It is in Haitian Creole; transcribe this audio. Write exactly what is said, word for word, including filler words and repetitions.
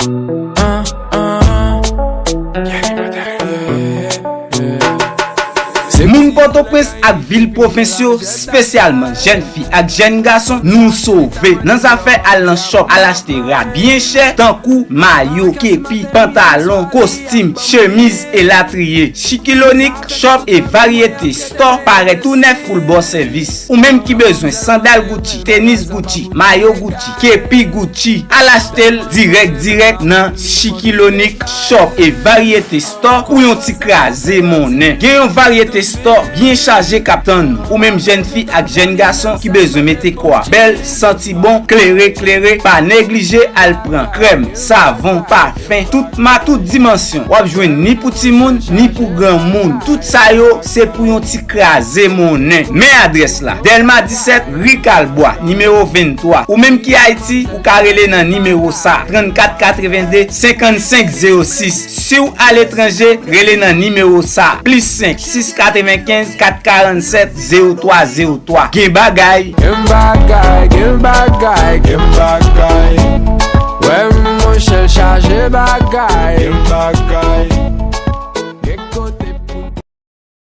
Se moun Pòtoprens ak vil pwovens yo, espesyalman jèn fi ak jèn gason, nou sove. Nan zafè al nan chòp, al achte rad byen chè, tankou mayo, kepi, pantalon, kostim, chemiz, elatriye. Chikilonik Shop e Variété Store parèt tou nèf pou l ba w sèvis. Ou menm ki bezwen sandal Gucci, tenis Gucci, mayo Gucci, kepi Gucci, al achte l dirèk dirèk nan Chikilonik Shop e Variété Store pou yon ti kraze monnen. Gen yon Variété Store byen chaje k ap tann ou. Ou menm jèn fi ak jèn gason ki bezwen mete kò a bèl, santi bon, klere klere, pa neglije al pran krèm, savon, pafen, tout mak, tout dimansyon. W ap jwenn ni pou timoun, ni pou granmoun. Tout sa yo, se pou yon ti kraze monnen. Men adrès la, Dèlma disèt, ri Kalbwa, nimewo venntwa. Ou menm ki Ayiti, ou ka rele nan nimewo sa, trannkat katrevenndi, senkannsenk zewo sis. Si w aletranje, rele nan nimewo sa, plis senk, sis katrevenkenz, kat karannsèt, zewo twa zewo twa. Gen bagay. Gen bagay, gen bagay, gen bagay. Wè, monchè, l chaje bagay. Gen bagay.